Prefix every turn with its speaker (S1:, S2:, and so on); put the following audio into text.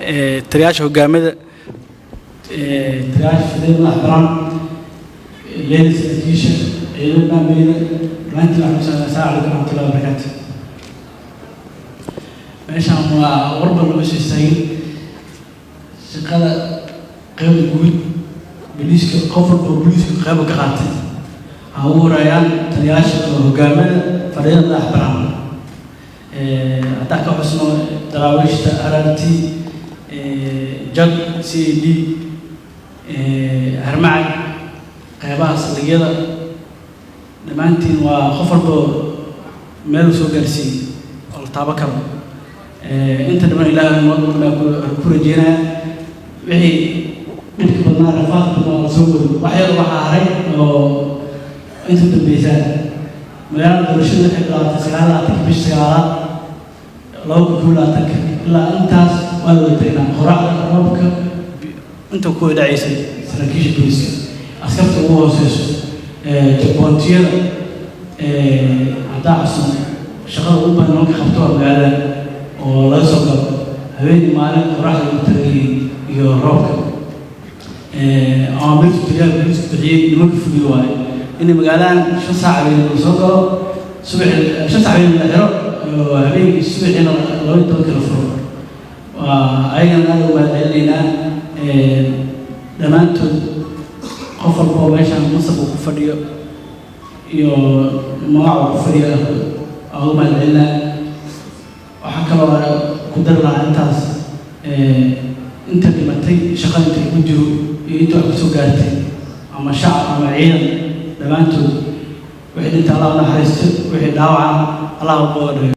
S1: Taliyaasha hogaamada, taliyaasha fidada madax banaan, leeda saraakiisha ciidamada maamulida, dhammaantiin waxaan ku salaamay, assalaamu calaykum waraxmatullahi wabarakaatu. Meeshaan waa warba lama soo istaagin. Shaqada qeybta guud booliiska, qof walba oo booliiska qeyb ka qaatay, ha ugu horeeyaan taliyaasha hogaamada fadhiyada madax banaan. Haddaan ka xusno daraawiishta, RRT, JAG, CID, Harmacad, qeybaha saldhigyada, dhammaantiin waa qof walba meel soo gaarsiiyey oo la taaban karo. Inta dhiman Ilaahay noo baa ku rajeynaya. Wixii dhibka badnaa, rafaadka badnaa la soo wado, wax yar waxaa haray oo inta dambeysa. Magaalada doorashada waxay bilaabatay 29-ka bisha sagaalaad 2021-ka. Ilaa intaas waa la wada tagnaa, qoraxda, roobka, inta kuwa dhacaysay. Saraakiisha booliska, askarta ugu hooseyso, checkpointiyada haddaa xusno, shaqada ugu badan nimanka qabto waa magaalada oo laga soo galo habeenkii, maalin, qoraxda ugu tagayay iyo roobka. Awaamirta taliyaha booliisku bixiyey nimanka fuliyo waaye in magaaladan 5 saac habeen la soo galo, subaxii 5 saac habeen la xiro, oo habeenkii subaxiina 12-ka la furo. Waa ayagana aad u mahadcelinaynaa dhammaantood. Qof walba oo meeshaan masab uu ku fadhiyo iyo magac uu ku fadhiyo aan ugu mahadcelinaa. Waxaa kaloo ku dari lahaa intaas, inta dhimatay shaqada inta ku jiro iyo inta wax kusoo gaartay, ama shacab ama ciidan, dhammaantood wixii dhinta Allah u naxariisto, wixii dhaawaca Allah u booga dhigo.